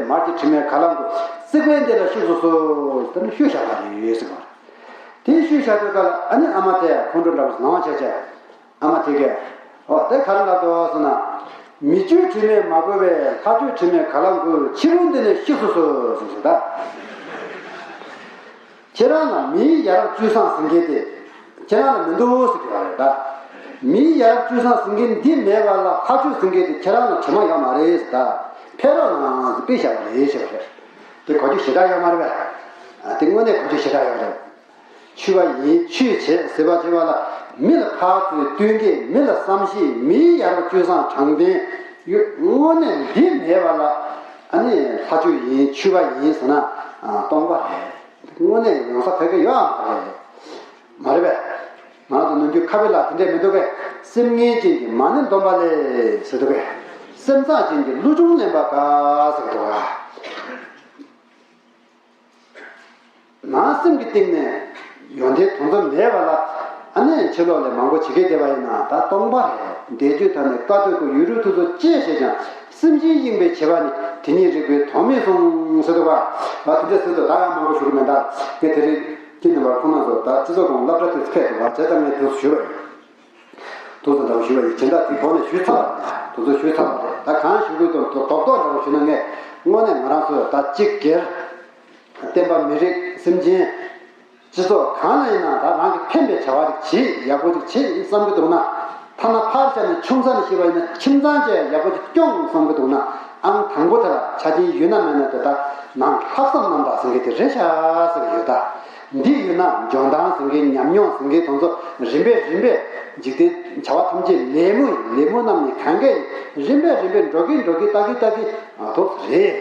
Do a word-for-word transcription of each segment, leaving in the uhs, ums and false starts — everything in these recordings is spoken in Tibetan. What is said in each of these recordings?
མར་གྱི་དྲི་མས་ག་ལ་འགུལ། སྲེག་པའི་མདེ་ལ་གཤེགས་སུ་གསོལ། ཟེར་ནས་ཤུལ་བཞག་པ་རེད་ཟེར་བ། དེ་ཤུལ་བཞག་དུས་སྐབས་ལ་ཨ་ནི་ཨ་མ་དེ་ཁོང་ཁྲོ་འདྲ་བོ་ཞིག་ལངས་བྱས་བྱས། ཨ་མ་དེ་གས། ཨོ་དེ་ག་རེ་ལབ་འདུག་ཟེར་ན། མི་བཅུད་དྲི་མས་མ་གོས་པའི། ལྷ་བཅུད་དྲི་མས་ག་ལ་འགུལ། ཕྱི་རོལ་འདི་ནས་གཤེགས་སུ་གསོལ་ཟེར་ཟེར་ད། ཁྱེད་རང་ལ་མིའི་ཡ་རབས་སྤྱོད་བཟང་ཟེར་མཁན་དེ་ཁྱེད་རང་ལ་མི་འདུག་ཟེར་གྱི་ཡོད་རེད་ད། མིའི་ཡ་རབས་སྤྱོད་བཟང་ཟེར་མཁན་འདི་མེད་པ་ལ་ལྷ་བཅུད་ཟེར་མཁན་དེ་ཁྱེད་རང་ལ་དྲི་མ་ཡོད་མ་རེད་ཟེར་ད། ཕེབས་རོགས་གནང་ཟེར་དཔེ་བཞག་པ་རེད་ཟེར་བ་རེད། དེ་གོ་རྒྱུ་ཞེ་དྲག་ཡོད་མ་རེད་པས། ཨ་དེ་དངོས་གནས་གོ་རྒྱུ་ཞེ་དྲག་ཡོད་རེད། ཆོས་པ་ཡིན། ཆོས་བྱེད་ཟེར་བ་བྱེད་པ་ལ་མི་ལ་ཕར་ཚུར་བསྟུན་མཁས། མི་ལ་བསམ་ཤེས། མིའི་ཡ་རབས་སྤྱོད་བཟང་དྲང་བདེན་ཡོད། དངོས་གནས་འདི་མེད་པ་ལ་ཨ་ནི་ལྷ་ཆོས་ཡིན། ཆོས་པ་ཡིན་ཟེར་ན་ཨ་སྟོང་པ་རེད། དངོས་གནས་ཡོང་ས་ག་གེ་ཡོད་ཨ་མ་རེད། མ་རེད་པས། ང་ཚོ་ནམ་རྒྱུན་ཁ་དཔེ་ལ་དེ་འདྲས་མི་འདུག་གས། སེམས་ངན་ཅན་གྱི་མ་ཎི་འདོན་པ་ལས་ཟེར་འདུག་གས། སེམས་བཟང་ཅན་གྱི་གླུ་ཆུང་ལེན་པ་དགའ་ཟེར་འདུག་ག། ནང་སེམས་ཀྱི་སྟེང་ནས་ཡོན་ཏན་དེ་ཚོ་མེད་པ་ལ་ཨ་ནི་ཕྱི་ལོགས་ལས་མང་པོ་བྱེད་མཁན་བསྡད་པ་ཡིན་ན་ད་སྟོང་པ་རེད། བཟླས་བརྗོད་དང་ནི་བཀའ་སྡོད་ཀྱི་ཡུལ་རུ་དུ་ཚོ་ཅེས་བཤད་ཀྱང་། སེམས་ཅན་གཡེངས་པའི་བྱེད་པ་ནི། དེ་ཉིད་རིག་པའི་དོན་མིན་གསུངས་ཟེར་འདུག་པ། ད་དེ་འདྲ་ཟེར་དུས་ད་ཡང་མང་པོ་ཞུ་གི་མེད། ད་ངས་དེ་རིང་ཁྱེད་རྣམ་པར་ཁོང་རྣམ་ཚོ་ད་སྤྱི་ཚོགས་ཁོངས་སློབ་གྲྭ་དེ་ཚོ་ཕེབས་འདུག་པ། བྱས་ཙང་ངས་དུས་སུ་ཞུ་བ་ཡིན། དུས་སུ་འདྲ་བོ་ཞུ་བ་ཡིན། སྦྱིན་བདག་དེ་གོང་ནས་ཞུས་ཚར་བ་རེད། དུས་ཚོད་ཞུས་ཚར་བ་རེད། ད་གང་ཞུ་དགོས་འདུག་རྡོག་རྡོག་འདྲ་བོ་ཞུས་ན་ངས་དངོས་གནས་ང་རང་ཚོས་ད་སྤྱི་སྒེར། བསྟན་པ་མི་རིགས་སེམས་ཅན། སྤྱི་ཚོགས་གང་ལ་ཡིན་ན་ད་རང་གི་ཕན་པའི་བྱ་བ་ཅིག་བྱེད། ཡག་པོ་ཅིག་བྱེད་བསམ་གྱི་འདུག་ན། ཐ་ན་ཕར་བཞག་ནས་ཆུང་ས་ནས་བཤད་པ་ཡིན་ན་ཁྱིམ་ཚང་བཅས་ཡག་པོ་ཅིག་སྐྱོང་བསམ་གྱི་འདུག་ན། ཨང་དང་པོ་དེ་ལ་ཆ་རྐྱེན་ཡོད་ན་མེད་ན་དེ་ད་ནང་ལྷག་བསམ་རྣམ་དག་ཟེར་མཁན་དེ་རེད་ཤག་ཟེར་གྱི་ཡོད་ད། འདི་ཡོད་ན་འཇོན་ཐང་ཟེར་མཁན་ཉམས་མྱོང་ཟེར་མཁན་དེ་ཚོ་རིམ་པས་རིམ་པས། འཇིག་རྟེན་བྱ་བ་ཐམས་ཅད་ལད་མོ་ཡིན། ལད་མོ་རྣམས་ནི་གང་ག་ཡིན། རིམ་པས་རིམ་པས་འགྲོ་གིན་འགྲོ་གིན་ལྟ་གིན་ལྟ་གིན་ཐོབ་རེད།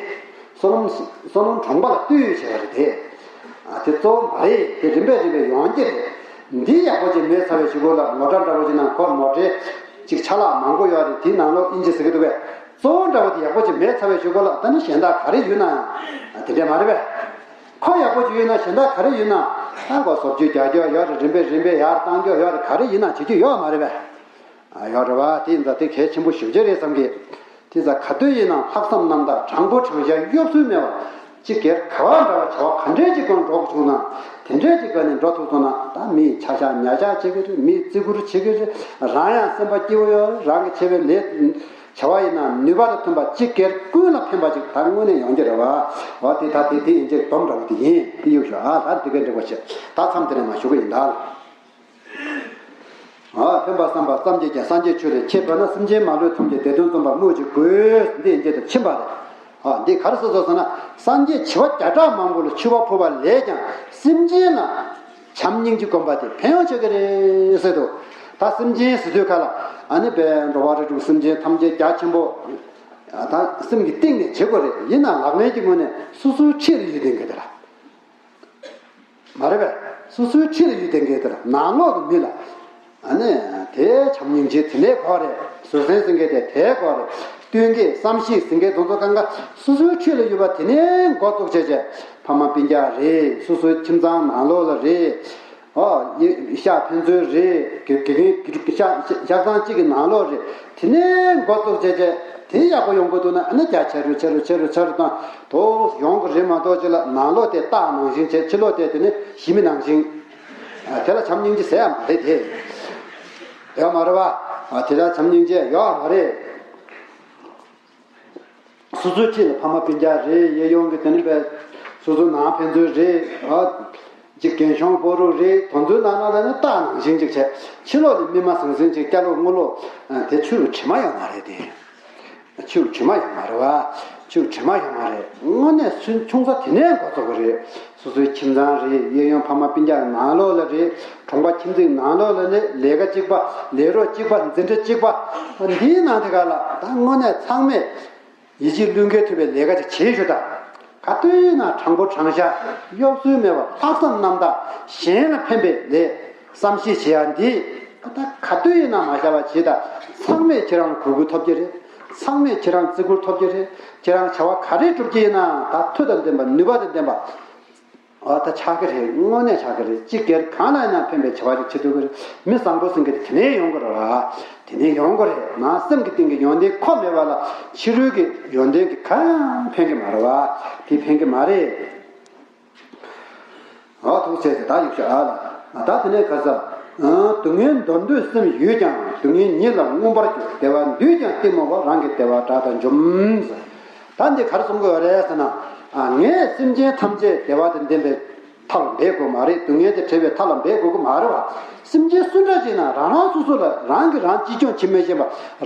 བསོད་ནམས་བསོད་ནམས་གྲོང་པ་ལ་ལྟོས་བྱས་པ་རེད་དེ། ཨ་དེ་གཙོ་བོ་མ་རེད། དེ་རིམ་པས་རིམ་པས་ཡོང་གི་རེད། འདི་ཡག་པོ་ཅིག་མེད་ཚར་བའི་གཞུག་གུ་ལ་མོ་ཊ་འདྲ་པོ་ཅིག་ནང་ཁོ་མོ་ཊའི་ཅིག་ཆ་ལག་མང་པོ་ཡོད་རེད། དེའི་ནང་ལོགས་ཨིན་ཇི་ཟེར་གི་འདུག་པས། གཙོ་བོ་འདྲ་པོ་དེ་ཡག་པོ་ཅིག་མེད་ཚར་བའི་གཞུག་གུ་ལ་ད་ནི་གཞན་དག་ག་རེ་ཡོད་ན་ཡང་དེ་འདྲས་མ་རེད་པས། ཁོ་ཡག་པོ་ཅིག་ཡོད་ན་གཞན་དག་ག་རེ་ཡོད་ན། ཨ་ཁོ་བཟོ་བཅོས་རྒྱག་རྒྱུ་ཡོད་རེད། རིམ་པས་རིམ་པས་ཡར་བཏང་རྒྱུ་ཡོད་རེད། ག་རེ་ཡིན་ན་བྱེད་རྒྱུ་ཡོད་མ་རེད་པས། ཨ་ཡོད་རེད་པ། དེ་ཡིན་ཙང་དེ་གལ་ཆེན་པོ་ཞེ་པོ་ཅིག་རེད་བསམ་གི། དེ་ཙང་ག་དུས་ཡིན་ན་ལྷག་བསམ་རྣམ་དག་དྲང་པོ་དྲང་བཞག་གཡོ་ཟོལ་མེད་པ། སྤྱི་སྒེར་ག་བ་འདྲ་བ་བྱ་བ་ག་འདྲས་ཅིག་སྒང་འགྲོ་དགོས་བྱུང་ན། དེ་འདྲས་ཅིག་སྒང་ནས་འགྲོ་ཐུབ་སོང་ན། ད་མིའི་ཆ་ཤ་ཉ་ཤ་བྱེད་ཀྱི་རེད། མིའི་བརྩི་བཀུར་བྱེད་ཀྱི་རེད། རང་ཡང་སེམས་པ་སྐྱིད་པོ་ཡོད་རེད། རང་གི་བྱས་པའི་ལས་བྱ་བ་ཡིན་ན་ནུས་པ་དང་མཐུན་པ་སྤྱི་སྒེར་ཀུན་ལ་ཕན་པ་ཅིག་ད་དངོས་གནས་ཡོང་གི་རེད་པ། འོ་དེ་ད་དེ་དེ་ཡིན་ཅིག་སྡོམ་འདྲ་བོ་དེ་ཡིན། དེ་ཡོད་ཤོག་ཨ་ད་དེ་གའི་འགྲིག་པ་བྱེད། ད་མཚམས་དེ་ནས་མར་ཞུ་གི་ཡིན་ད། ཨ་ཕན་པ་བསམ་པ་ཙམ་གྱིས་ཀྱང་སངས་རྒྱས་ཆོས་ལ་ཁྱད་འཕགས་ན། སེམས་ཅན་མ་ལུས་ཐམས་ཅད་བདེ་དོན་རྩོམ་པར་སྨོས་ཅི་དགོས། འདི་ཡིན་གྱི་ད་ཕྱིན་པ་རེད། ཨ་འདི་ག་རེ་ཟེར་སོང་ཟེར་ན། སངས་རྒྱས་བྱེ་བ་བརྒྱ་ཕྲག་མང་པོ་ལ་མཆོད་པ་ཕུལ་བ་ལས་ཀྱང་སེམས་ཅན་ལ་བྱམས་སྙིང་རྗེ་བསྒོམ་པ་དེ་ཕན་ཡོན་ཆེ་གི་རེད་ཟེར་འདུག་ད་སེམས་ཅན་ཟེར་དུས་ག་ལ་ཨ་ནི་དཔེ་འགྲོ་བ་རིགས་དྲུག་སེམས་ཅན་ཐམས་ཅད་རྒྱ་ཆེན་པོ། ཨ་ད་སེམས་ཀྱི་གཏིང་ནས་བྱེད་དགོས་རེད། ཡིན་ནའང་ལག་ལེན་གྱི་ངོས་ནས་སོ་སོའི་འཁྲིས་ལ་ཡོད་དེ་འགའ་དེ་ལ། མ་རེད་པས། སོ་སོའི་འཁྲིས་ལ་ཡོད་དེ་འགའ་དེ་ལ་ནང་ལོགས་ཀྱི་མི་ལ། ཨ་ནི་དེ་བྱམས་སྙིང་རྗེ་དེ་ནས་གོ་རེད། བཟོད་བསྲན་ཟེར་མཁན་དེ་དེ་གོ་རེད། བསྟུན་མཁས་བསམ་ཤེས་ཟེར་མཁན་དེ་ཚོ་གང་ག་སོ་སོའི་འཁྲིས་ལ་ཡོད་པ་དེ་ནས་འགོ་བཙུགས་བྱས་བྱས། ཕ་མ་སྤུན་ཀྱག་རེད། སོ་སོའི་ཁྱིམ་ཚང་ནང་ལོགས་ལ་རེད། ཨོ། ཡ་ཤག་ཕན་ཚུན་རེད། དགེ་དགེ་རྒན་དགེ་ཕྲུག་ཤག་ཤག་ཚང་གཅིག་གི་ནང་ལོགས་རེད། དེ་ནས་འགོ་བཙུགས་བྱས་བྱས་དེ་ཡག་པོ་ཡོང་དགོས་འདུག་ན། ཨ་ནི་རྒྱ་ཆེ་རུ་ཆེ་རུ་ཆེ་རུ་ཆེ་རུ་བཏང་དུ་ཡོང་གི་རེད་མ་གཏོགས། ཅི་ལ་ནང་ལོགས་དེ་སྟག་ནང་བཞིན་བྱས། ཕྱི་ལོགས་དེ་དེ་ནི་ཞི་མི་ནང་བཞིན། ཨ་དེ་ལ་བྱམས་སྙིང་རྗེ་ཟེར་ཡ་མ་རེད་དེ། ཡོད་མ་རེད་པ། ཨ་དེ་ལ་བྱམས་སྙིང་རྗེ་ཡོད་མ་རེད། སོ་སོའི་འཁྲིས་ལ་ཕ་མ་སྤུན་ཀྱག་རེད། གཡས་གཡོན་གྱི་དེ་ནི་པས་སོ་སོའི་ནང་ཕན་ཚུན་རེད། ཨ་ཅིག་རྒན་གཞོན་ཕོ་རུ་རེད། དེ་ཚོའི་ནང་ན་ལ་ནི་སྟག་ནང་བཞིན་ཅིག་བྱས། ཕྱི་ལོགས་ལ་སྨིན་མ་ཟང་ཟིང་ཅིག་སྐྱ་ལོག་སྔོ་ལོག་དེ་ཆོས་ཀྱི་དྲི་མ་ཡོད་མ་རེད་དེ། ཆོས་ཀྱི་དྲི་མ་ཡོད་མ་རེད་པ། ཆོས་ཀྱི་དྲི་མ་ཡོད་མ་རེད། དངོས་གནས་ཆུང་ཆུང་ས་དེ་ནས་འགོ་ཚུགས་པ་རེད། སོ་སོའི་ཁྱིམ་ཚང་རེད། གཡས་གཡོན་ཕ་མ་སྤུན་ཀྱག་ནང་ལོགས་ལ་རེད། གྲོང་པ་ཁྱིམ་མཚེས་ནང་ལོགས་ལ་ནི་ལས་ཀ་གཅིག་པ། ལས་རོགས་གཅིག་པ། འཛིན་གྲྭ་གཅིག་པ། འདིའི་ནང་དེ་ག་ལ་ད་དངོས་གནས་ཚང་མས་ཡིད་ཆེས་བློས་འགེལ་ཐུབ་པའི་ལས་ཀ་ཅིག་བྱེད་ཤོག་ད། ག་དུས་ཡིན་ན་དྲང་པོ་དྲང་བཞག་གཡོ་ཟོལ་མེད་པར་ལྷག་བསམ་རྣམ་དག་གཞན་ལ་ཕན་པའི་ལས་བསམ་ཤེས་བྱེད་ཡ་འདི། ད་ག་དུས་ཡིན་ན་མ་བཞག་པ་བྱེད་ད། ཚང་མས་ཁྱེད་རང་ལ་གུས་བཀུར་ཐོབ་ཀྱི་རེད། ཚང་མས་ཁྱེད་རང་བརྩི་བཀུར་ཐོབ་ཀྱི་རེད། ཁྱེད་རང་བྱ་བ་ག་རེ་སྒྲུབ་ཀྱི་ཡིན་ན་ད་མཐུ་དང་ལྡན་པ། ནུས་པ་དང་ལྡན་པ། ཨ་ད་ཆགས་ཀྱི་རེད། དངོས་གནས་ཆགས་ཀྱི་རེད། ཅི་སྒེར་གང་ལ་ཡིན་ན་ཕན་པའི་བྱ་བ་ཅིག་བྱེད་ཐུབ་ཀྱི་རེད། མི་བཟང་པོ་ཟེར་མཁན་དེ་དེ་ནས་ཡོང་དགོས་རེད་བ། དེ་ནས་ཡོང་དགོས་རེད། ནང་སེམས་ཀྱི་སྟེང་གི་ཡོན་ཏན་ཁོ་མེད་པ་ལ་ཕྱི་རོལ་གྱི་ཡོན་ཏན་གྱིས་གང་ཡང་ཕན་གྱི་མ་རེད་བ། དེ་ཕན་གྱི་མ་རེད། ཨོ་ཐུགས་རྗེ་ཆེ། ད་ཡིག་ཆ་ཨ་ལ། ད་དེ་ནས་ཁ་ས། སྡུག་བསྔལ་འདོར་འདོད་སེམས་ཡོད་ཀྱང་། སྡུག་བསྔལ་ཉིད་ལ་མངོན་པར་གྱུར། བདེ་བ་འདོད་ཀྱང་གཏི་མུག་པ། རང་གི་བདེ་བ་དགྲ་དང་འཇོམས། ད་འདི་ག་རེ་གསུང་གི་ཡོད་རེད་ཟེར་ན། ངས་སེམས་ཅན་ཐམས་ཅད་བདེ་བ་དང་ལྡན་པའི་མཐའ་ལ་འབད་དགོས་མ་རེད། སྡུག་བསྔལ་དང་བྲལ་བའི་མཐའ་ལ་འབད་དགོས་ཀྱི་མ་རེད་བ། སེམས་ཅན་སུ་འདྲ་ཞིག་ན་རང་རང་སོ་སོ་ལ་རང་གིས་རང་གཅེས་སྐྱོང་བྱེད་མི་ཤེས་པ།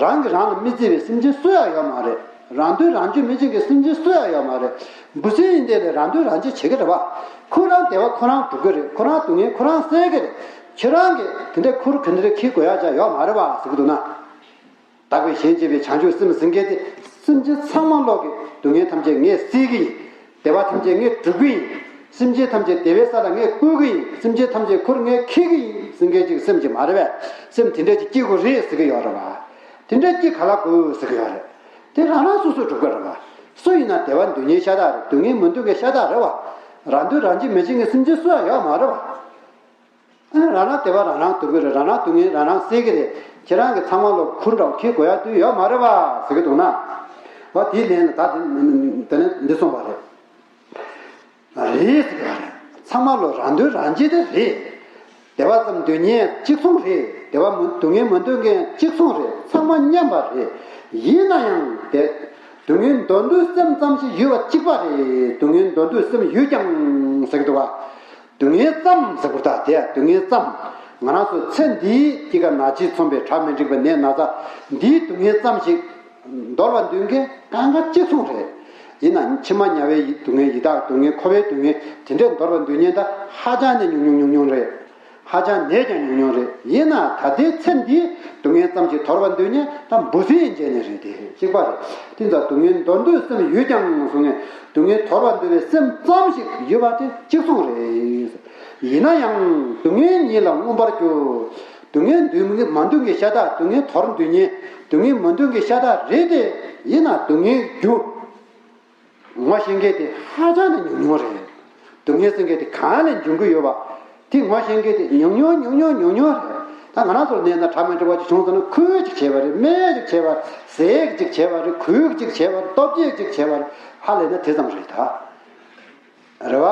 རང་གིས་རང་ལ་མི་བརྩི་བའི་སེམས་ཅན་སུ་ཡང་ཡོད་མ་རེད། རང་དོན་རང་གཅེས་མི་བྱེད་མཁན་སེམས་ཅན་སུ་ཡང་ཡོད་མ་རེད། འབུ་སྲིན་ཡིན་དེ་ལས་རང་དོན་རང་གཅེས་བྱེད་ཀྱི་རེད་བ། ཁོ་རང་བདེ་བ་ཁོ་རང་སྒྲུབ་ཀྱི་རེད། ཁོ་རང་སྡུག་བསྔལ་ཁོ་རང་སེལ་གྱི་རེད། ཁྱེད་རང་གིས་དེ་འདྲའི་ཁུར་ག་འདྲ་འཁྱེར་དགོས་ཡག་ཅིག་ཡོད་མ་རེད་བ་ཟེར་གྱི་འདུག་ན། བདག་གིས་གཞན་གཅེས་པའི་བྱང་ཆུབ་སེམས་ཟེར་མཁན་དེ། སེམས་ཅན་ཚང་མ་ལོག་གི་སྡུག་བསྔལ་ཐམས་ཅད་ངས་སེལ་གྱི་ཡིན། བདེ་བ་ཐམས་ཅད་ངས་སྒྲུབ་ཀྱི་ཡིན། སེམས་ཅན་ཐམས་ཅད་བདེ་བའི་ས་ལ་ངས་བཀོད་ཀྱི་ཡིན། སེམས་ཅན་ཐམས་ཅད་ཁུར་ངས་འཁྱེར་གྱི་ཡིན་ཟེར་མཁན་ཅིག་སེམས་ཅིག་མ་རེད་བས། སེམས་དེ་འདྲ་ཅིག་སྐྱེ་དགོས་རེད་ཟེར་གྱི་ཡོད་རེད་བ། དེ་འདྲ་སྐྱེ་ག་ལ་དགོས་ཟེར་གྱི་ཡོད་རེད། དེ་རང་རང་སོ་སོས་སྒྲུབ་དགོས་རེད་བ། སུ་ཡིན་ན་བདེ་བ་འདོད་མཁན་ཤ་སྟག་རེད། སྡུག་བསྔལ་མི་འདོད་མཁན་ཤ་སྟག་རེད་བ། རང་དོན་རང་གཅེས་མི་བྱེད་མཁན་སེམས་ཅན་སུ་ཡང་ཡོད་མ་རེད་བ། ཨ་ནི་རང་རང་བདེ་བ་རང་རང་འདོད་ཀྱི་རེད། རང་རང་སྡུག་བསྔལ་རང་རང་སེལ་གྱི་རེད། ཁྱེད་རང་གིས་ཚང་མ་ལོག་ཁུར་འདྲ་བོ་འཁྱེར་དགོས་ཡག་དུས་ཡོད་མ་རེད་བ་ཟེར་གྱི་འདུག་ན། བ་དེའི་ལན་ལ་ད་དེ་དེ་ནས་འདི་གསུངས་པ་རེད། རེད་ཟེར་གྱི་རེད། ཚང་མ་ལོག་རང་དོན་རང་གཅེས་དེ་རེད། བདེ་བ་ཙམ་འདོད་མཁན་གཅིག་མཚུངས་རེད། བདེ་བ་མི་སྡུག་བསྔལ་མི་འདོད་མཁན་གཅིག་མཚུངས་རེད། ཚང་མ་མཉམ་པ་རེད། ཡིན་ན་ཡང་དེ། སྡུག་བསྔལ་འདོར་འདོད་སེམས་ཙམ་ཞིག་ཡོད་པ་གཅིག་པ་རེད། སྡུག་བསྔལ་འདོར་འདོད་སེམས་ཡོད་ཀྱང་ཟེར་གྱི་འདུག་བ། སྡུག་བསྔལ་ཙམ་ཟེར་དགོས་ད་དེ་ཡང་སྡུག་བསྔལ་ཙམ། ང་རང་ཚོ་ཚེ་འདིའི་སྐྱེ་རྒ་ན་འཆིས་མཚོན་པའི་བྲ་མི་འགྲིག་པའི་ནད་ན་ཚ་འདིའི་སྡུག་བསྔལ་ཙམ་ཞིག་འདོར་བར་འདོད་མཁན་གང་ག་གཅིག་མཚུངས་རེད། ཡིན་ནའང་ཕྱི་མ་དམྱལ་བའི་སྡུག་བསྔལ། ཡི་དྭགས་སྡུག་བསྔལ། འཁོར་བའི་སྡུག་བསྔལ་དེ་འདྲས་འདོར་བར་འདོད་མཁན་ད་ཧ་ཅང་ནས་ཉུང་ཉུང་ཉུང་ཉུང་རེད། ཧ་ཅང་ནས་ཀྱང་ཉུང་ཉུང་རེད། ཡིན་ནའང་ད་ལྟའི་ཚེ་འདིའི་སྡུག་བསྔལ་ཙམ་ཞིག་དོར་བར་འདོད་མཁན་ད་འབུ་སྲིན་ཡིན་བྱས་ནས་རེད། དེ་གཅིག་པ་རེད། དེ་ཙམ་སྡུག་བསྔལ་འདོར་འདོད་སེམས་ཡོད་ཀྱང་གསུང་ངས། སྡུག་བསྔལ་དོར་བར་འདོད་པའི་སེམས་ཙམ་ཞིག་ཡོད་པ་དེ་གཅིག་མཚུངས་རེད། ཡིན་ན་ཡང་སྡུག་བསྔལ་ཉིད་ལ་མངོན་པར་གྱུར། སྡུག་བསྔལ་འདོད་མི་མ་འདོད་མཁན་ཤ་སྟག། སྡུག་བསྔལ་དོར་འདོད་མཁན། སྡུག་བསྔལ་མ་འདོད་མཁན་ཤ་སྟག་རེད་དེ། ཡིན་ན་སྡུག་བསྔལ་རྒྱུ་ངོ་ཤེས་མཁན་དེ་ཧ་ཅང་ནས་ཉུང་ཉུང་རེད། སྡུག་བསྔལ་ཟེར་མཁན་དེ་གང་ལས་འབྱུང་གི་ཡོད་པ་དེ་ངོ་ཤེས་མཁན་དེ་ཉུང་ཉུང་ཉུང་ཉུང་ཉུང་ཉུང་རེད། ད་ང་རང་ཚོར་ནད་ན་ཕྲ་མ་འདྲ་བ་ཅིག་བྱུང་སོང་ན། ཁོས་ཅིག་བྱས་པ་རེད། སྨན་ཅིག་བྱས་པ་རེད། ཟས་ཅིག་བྱས་པ་རེད། གོས་ཅིག་བྱས་པ་རེད། ལྟོ་ཆས་ཅིག་བྱས་པ་རེད། ཧ་ལས་ན་དེ་ཙམ་རེད་ད། རེད་བ།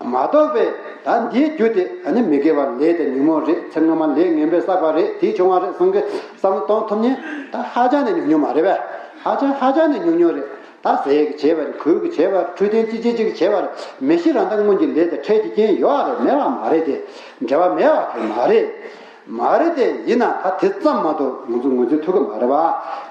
མ་གཏོགས་པའི་ད་འདིའི་རྒྱུ་དེ་ཨ་ནི་མི་དགེ་བ་ལས་དེ་ཉོན་མོངས་རེད། ཚེ་སྔ་མ་ལས་ངན་པས་བསགས་པ་རེད། དེ་བྱུང་བ་རེད་གསུང་གི་བསམ་བློ་གཏོང་ཐུབ་མཁན་ད་ཧ་ཅང་ནས་ཉུང་ཉུང་མ་རེད་པས། ཧ་ཅང་ཧ་ཅང་ནས་ཉུང་ཉུང་རེད། ད་ཟས་ཀྱི་བྱས་པ་རེད། གོས་ཀྱི་བྱས་པ་རེད། འཕྲོད་བསྟེན་ཅི་བྱེད་ཅིག་བྱས་པ་རེད། མི་ཤི་རང་དང་སྔོན་གྱི་ལས་དེ་འཕྲལ་གྱི་རྐྱེན་ཡོད་རེད། མེད་པ་མ་རེད་དེ། འབྲེལ་བ་མེད་པ་དེ་མ་རེད། མ་རེད་དེ། ཡིན་ན་ད་དེ་ཙམ་མ་གཏོགས་ང་ཚོ་ངོས་འཛིན་ཐུབ་ཀྱི་མ་རེད་བ།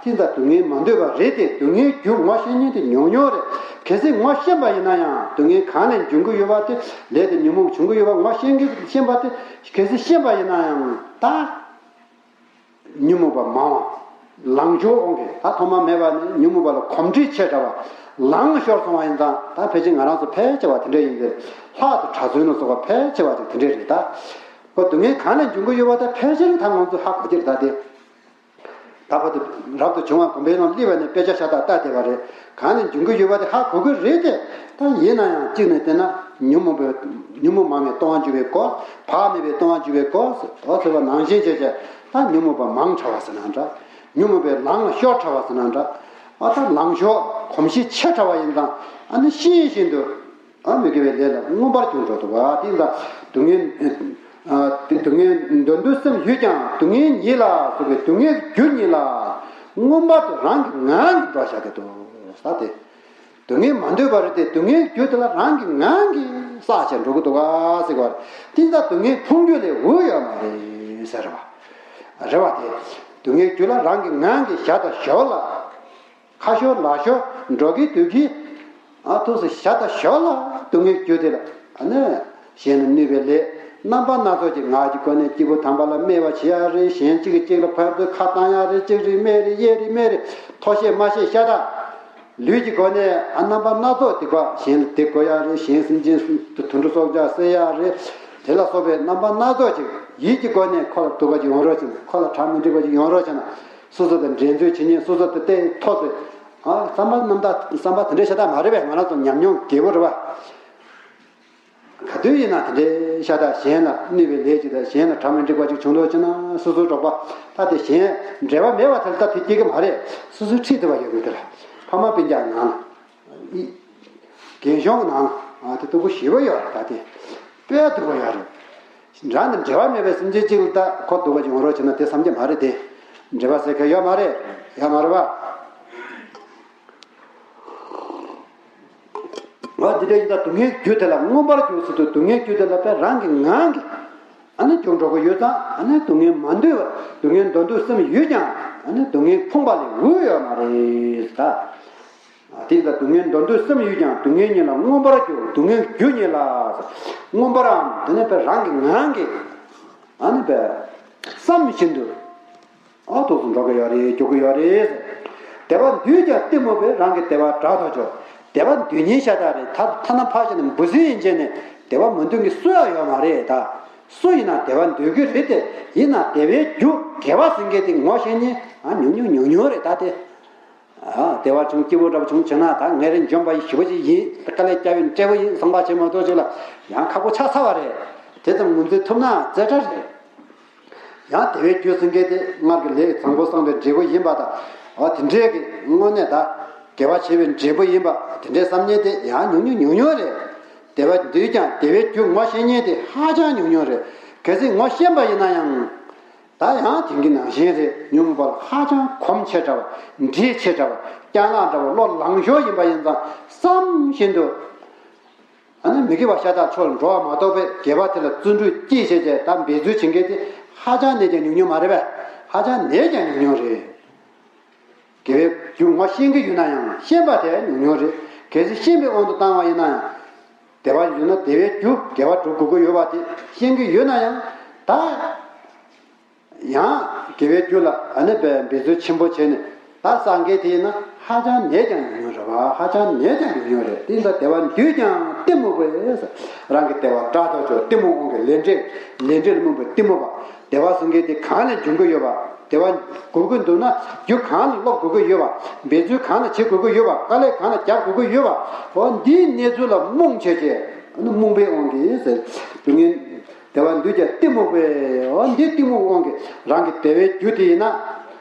དེ་ཙམ་སྡུག་བསྔལ་མ་འདོད་པ་རེད་དེ། སྡུག་བསྔལ་རྒྱུ་ངོ་ཤེས་མཁན་དེ་ཉུང་ཉུང་རེད། གལ་སྲིད་ངོ་ཤེས་པ་ཡིན་ན་ཡང་སྡུག་བསྔལ་གང་ལས་འབྱུང་གི་ཡོད་པ་དེ། ལས་དེ་ཉོན་མོངས་བྱུང་གི་ཡོད་པ་ངོ་ཤེས་མཁན་ཤེས་པ་དེ། གལ་སྲིད་ཤེས་པ་ཡིན་ན་ཡང་ད་ཉོན་མོངས་པ་མང་བ། ལང་ཤོར་འོང་གི། ད་ཐོག་མ་མེད་པ་ནས་ཉོན་མོངས་པ་ལ་གོམས་འདྲིས་ཆེ་དྲགས་པ། ལང་ཤོར་སོང་བ་ཡིན་ཙང་ད་ཕལ་ཆེར་ང་རང་ཚོ་ཕལ་ཆེ་བ་དེ་འདྲ་ཡིན་ཏེ། ལྷག་ཏུ་གྲྭ་བཙུན་ལ་སོགས་པ་ཕལ་ཆེ་བ་ཅིག་དེ་འདྲ་རེད་ད། ཁོ་སྡུག་བསྔལ་གང་ལས་འབྱུང་གི་ཡོད་པ་དེ་ཕལ་ཆེར་ད་ང་ཚོས་ཧ་གོ་གི་རེད་ད་དེ། ད་བར་དུ་རབ་ཏུ་བྱུང་བ་དགོན་པའི་ནང་སླེབས་པ་ནས་དཔེ་ཆ་ཤ་སྟག་ལྟ་བསྡད་པ་རེད། གང་ནས་འབྱུང་གི་ཡོད་པ་དེ་ཧ་གོ་གི་རེད་དེ། ད་ཡིན་ན་ཡང་གཅིག་ནས་བལྟས་ན་ཉོན་མོངས་པའི་ཉོན་མོངས་མ་ངེས་ལྟུང་བ་འཇུག་པའི་སྒོ། བག་མེད་པའི་ལྟུང་བ་འཇུག་པའི་སྒོ། འོ་ཟེར་བ་ནང་བཞིན་བྱས་བྱས་ད་ཉོན་མོངས་པ་མང་དྲགས་པ་ཟེར་ན་འདྲ། ཉོན་མོངས་པའི་ལང་ལ་ཤོར་དྲགས་པ་ཟེར་ན་འདྲ། ཨ་ད་ལང་ཤོར་གོམས་གཤིས་ཆེ་དྲགས་པ་ཡིན་ཙང་ཨ་ནི་ཤེས་བཞིན་དུ། ཨ་མི་དགེ་བའི་ལས་ལ་མངོན་པར་གྱུར་འགྲོ་འདུག་བ། དེ་ཡིན་ཙང་སྡུག་བསྔལ། ཨ་དེ་སྡུག་བསྔལ་འདོར་འདོད་སེམས་ཡོད་ཀྱང་སྡུག་བསྔལ་ཉིད་ལ་སོགས་པའི་སྡུག་བསྔལ་རྒྱུ་ཉིད་ལ་མངོན་པར་དུ་རང་གི་ངང་གིས་འགྲོ་བཞག་གི་འདུག་ས་དེ། སྡུག་བསྔལ་མ་འདོད་པ་རེད་དེ། སྡུག་བསྔལ་རྒྱུ་དེ་ལ་རང་གི་ངང་གིས་བསགས་བྱས་འགྲོ་གི་འདུག་ག་ཟེར་བ་རེད། དེ་ཡིན་ཙང་སྡུག་བསྔལ་ཕུང་རྒྱུ་ལས་འོས་ཡོད་མ་རེད་ཟེར་བ། རེད་བ་དེ། སྡུག་བསྔལ་རྒྱུ་ལ་རང་གི་ངང་གིས་བཞག་དང་ཞོག་ལ། ཁ་ཤོར་ལག་ཤོར་འགྲོ་གི་འདུག་གི། ཨ་ཐུགས་སུ་བཞག་དང་ཞོག་ལ་སྡུག་བསྔལ་རྒྱུ་དེ་ལ་ཨ་ནི་གཞན་ལ་གནོད་པའི་ལས་རྣམ་པ་སྣ་ཚོགས་ཀྱི་ངག་གི་སྒོ་ནས་སྐྱེས་བུ་དམ་པ་ལ་སྨད་པ་བྱེད་ཡག་རེད། གཞན་གཅིག་གིས་གཅིག་ལ་ཕར་ཚུར་ཁ་བཏང་ཡག་རེད། གཅིག་རེད་སྨད་རེད། གཡས་རེད་སྨད་རེད། མཐོ་བཤད་དམའ་བཤད་ཤ་སྟག་ལུས་ཀྱི་སྒོ་ནས་ཨ་རྣམ་པ་སྣ་ཚོགས་སྡིག་པ། གཞན་ལ་སྡིག་གོ་ཡག་རེད། གཞན་སེམས་ཅན་དུ་དུད་འགྲོ་སྲོག་ཆགས་བསད་ཡག་རེད། དེ་ལ་སོགས་པའི་རྣམ་པ་སྣ་ཚོགས་ཀྱི་ཡིད་ཀྱི་སྒོ་ནས་ཁོ་ལ་སྡུག་པ་ཅིག་ཡོང་རོགས་བྱས་ན། ཁོ་ལ་གྲ་མི་འགྲིག་པ་ཅིག་ཡོང་རོགས་བྱས་ན། སོ་སོ་དང་འགྲན་རྩོད་བྱེད་ཉེན། སོ་སོ་དང་བལྟས་མཐོ་ཚོས། ཨ་བསམ་པ་རྣམ་དག་བསམ་པ་དེ་འདྲའི་ཤ་སྟག་མ་རེད་པས། ང་རང་ཚོ་ཉམས་མྱོང་རྒྱས་པོ་རེད་པ། ག་དུས་ཡིན་ན་དེ་འདྲའི་ཤ་སྟག་གཞན་ལ་གནོད་པའི་ལས་ཅིག་དང་གཞན་ལ་གྲ་མི་འགྲིག་པ་ཅིག་བྱུང་འགྲོ་ཕྱིན་ན་སོ་སོའི་གྲོགས་པོ་ད་དེ་གཞན་འབྲེལ་བ་མེད་པ་དེ་ལ་ད་དེ་སྐྱེ་གི་མ་རེད། སོ་སོའི་འཁྲིས་དེ་བ་ཡོད་དགོས་དེ་ལ་ཕ་མ་སྤུན་ཀྱག་ནང་ལ། རྒན་གཞོན་གྱི་ནང་ལ་དེ་སྡུག་པོ་ཞེ་པོ་ཡོད་རེད། ད་དེ་དཔེ་སྡུག་པོ་ཡོད་རེད། རང་དང་འབྲེལ་བ་མེད་པའི་སེམས་ཅན་གཅིག་ལ་ད་ཁོ་སྡུག་པ་ཅིག་ཡོང་རོགས་བྱས་ན་དེ་བསམ་གྱི་མ་རེད་དེ། འབྲེལ་བ་ཟེར་མཁན་ཡོད་མ་རེད། ཡོད་མ་རེད་པ། འོ་འདི་འདྲ་ཡིན་ད་སྡུག་བསྔལ་རྒྱུ་དེ་ལ་མངོན་པར་གྱུར་ཟེར་དུས་སྡུག་བསྔལ་རྒྱུ་དེ་ལ་དཔེ་རང་གི་ངང་གིས་ཨ་ནི་བྱུང་འགྲོ་གི་ཡོད་ཙང་ཨ་ནི་སྡུག་བསྔལ་མ་འདོད་པ་སྡུག་བསྔལ་འདོད་འདོད་སེམས་ཡོད་ཀྱང་ཨ་ནི་སྡུག་བསྔལ་ཕོངས་པ་ལས་འོས་ཡོད་མ་རེད་ད། དེ་ཡིན་ད་སྡུག་བསྔལ་འདོད་འདོད་སེམས་ཡོད་ཀྱང་སྡུག་བསྔལ་ཉིད་ལ་མངོན་པར་གྱུར། སྡུག་བསྔལ་རྒྱུ་ཉིད་ལ་མངོན་པར་འམ་དེ་ནི་དཔེ་རང་གི་ངང་གིས་ཨ་ནི་དཔེ་བསམ་བཞིན་དུ། ཨ་ཐུགས་སུ་འགྲོ་གི་ཡོད་རེད། འཇུག་གི་ཡོད་རེད། དད་པ་འདོད་ཀྱང་གཏི་མུག་པས། རང་གི་དད་པ་དགྲ་དང་ཕྱོགས། དད་པ་འདོད་མཁན་ཤ་སྟག་རེད། ཐ་ཐ་ན་ཕར་བཞག་ན་འབུ་སྲིན་ཡིན་བྱས་ནས་དད་པ་མི་འདོད་མཁན་སུ་ཡང་ཡོད་མ་རེད་ད། སུ་ཡིན་ན་དད་པ་འདོད་ཀྱི་རེད་དེ། ཡིན་ན་དད་པའི་རྒྱུ་དགེ་བ་ཟེར་མཁན་དེ་ངོ་ཤེས་མཁན་ཨ་ཉུང་ཉུང་ཉུང་ཉུང་རེད་ད་དེ། ཨ་དེ་བ་བྱུང་སྐྱིད་པོ་འདྲ་བ་བྱུང་བྱས་ན་ད་ངས་རེ་འཇོན་པ་ཞེ་པོ་ཅིག་ཡིན། དཀའ་ལས་བརྒྱབ་པའི་འབྲས་བུ་ཡིན་བསམ་པ་བྱེད་མ་གཏོགས་ཅིག་ལ་ཡང་ཁག་པོ་ཆགས་ཚར་བ་རེད། དེ་ཙམ་ངོས་འཛིན་ཐུབ་ན་རྩེ་གྲ་རེད། ཡང་དེ་བའི་རྒྱུ་ཟེར་མཁན་དེ་སྔར་གྱི་ལས་བཟང་པོ་བསགས་པའི་འབྲས་བུ་ཡིན་པ་དང་། འོ་དེ་འདྲའི་གི་དངོས་གནས་ད་དགེ་བ་བྱས་པའི་འབྲས་བུ་ཡིན་པ་དེ་འདྲའི་བསམ་མཁན་དེ་ཡང་ཉུང་ཉུང་ཉུང་ཉུང་རེད། དད་པ་འདོད་ཀྱང་དད་པའི་རྒྱུ་ངོ་ཤེས་མཁན་དེ་ཧ་ཅང་ཉུང་ཉུང་རེད། གལ་སྲིད་ངོ་ཤེས་པ་ཡིན་ན་ཡང་། ད་ཡང་དེང་གི་ནང་བཞིན་རེད། ཉུང་བར་ཧ་ཅང་གོམས་ཆེ་དྲགས་པ། འདྲིས་ཆེ་དྲགས་པ། རྐྱང་ལངས་དྲགས་པ། བློ་ལངས་ཤོར་ཡིན་པ་ཡིན་ཙང་བསམ་བཞིན་དུ། ཨ་ནི་མི་དགེ་བ་ཤ་སྟག་ཕྱོགས་ལ་འགྲོ་བ་མ་གཏོགས་པའི་དགེ་བ་དེ་ལ་བརྩོན་འགྲུས་སྐྱེད་བྱས་བྱས་ད་འབད་རྩོལ་བྱེད་མཁན་དེ་ཧ་ཅང་ནས་ཀྱང་ཉུང་ཉུང་མ་རེད་པས། ཧ་ཅང་ནས་ཀྱང་ཉུང་ཉུང་རེད། དགེ་བའི་རྒྱུ་ངོ་ཤེས་ཀྱི་ཡོད་ན་ཡང་ཤེས་པ་དེ་ཉུང་ཉུང་རེད། གལ་སྲིད་ཤེས་པའི་དབང་དུ་བཏང་བ་ཡིན་ན་ཡང་། དད་པ་ཡོད་ན་དེ་བའི་རྒྱུ་དགེ་བ་སྒྲུབ་དགོས་ཀྱི་ཡོད་པ་དེ་ཤེས་ཀྱི་ཡོད་ན་ཡང་ད། ཡང་དགེ་བའི་རྒྱུ་ལ་ཨ་ནི་འབད་འབད་རྩོལ་ཆེན་པོ་བྱས་ནས་ད་བསགས་མཁན་དེ་ཡིན་ན་ཧ་ཅང་ནས་ཀྱང་ཉུང་ཉུང་རེད་པ། ཧ་ཅང་ནས་ཀྱང་ཉུང་ཉུང་རེད། དེ་ཡིན་ཙང་དད་པ་འདོད་ཀྱང་གཏི་མུག་པས། རང་གི་དད་པ་དགྲ་དང་ཕྱོགས། གཏི་མུག་དབང་གིས་ལས་འབྲས་ལས་འབྲས་ལ་རྨོངས་པའི་གཏི་མུག་པ། དད་པ་ཟེར་མཁན་དེ་གང་ལས་འབྱུང་གི་ཡོད་པ། དད་པ་དགོས་ཀྱི་འདུག་ན་རྒྱུ་གང་ལ་སློབ་དགོས་ཀྱི་ཡོད་པ། འབད་རྩོལ་གང་ལ་བྱེད་དགོས་ཀྱི་ཡོད་པ། དཀའ་ལས་གང་ལ་རྒྱག་དགོས་ཀྱི་ཡོད་པ། འོ་འདིའི་གནས་ཚུལ་ལ་རྨོངས་བྱས་བྱས་ཨ་ནི་རྨོངས་པའི་དབང་གིས་ཟེར། དུས་ངན། དད་པ་འདོད་ཀྱང་གཏི་མུག་པས། འོ་འདི་གཏི་མུག་དབང་གིས་རང་གི་དད་པའི་རྒྱུ་དེ་ཡིན་ན།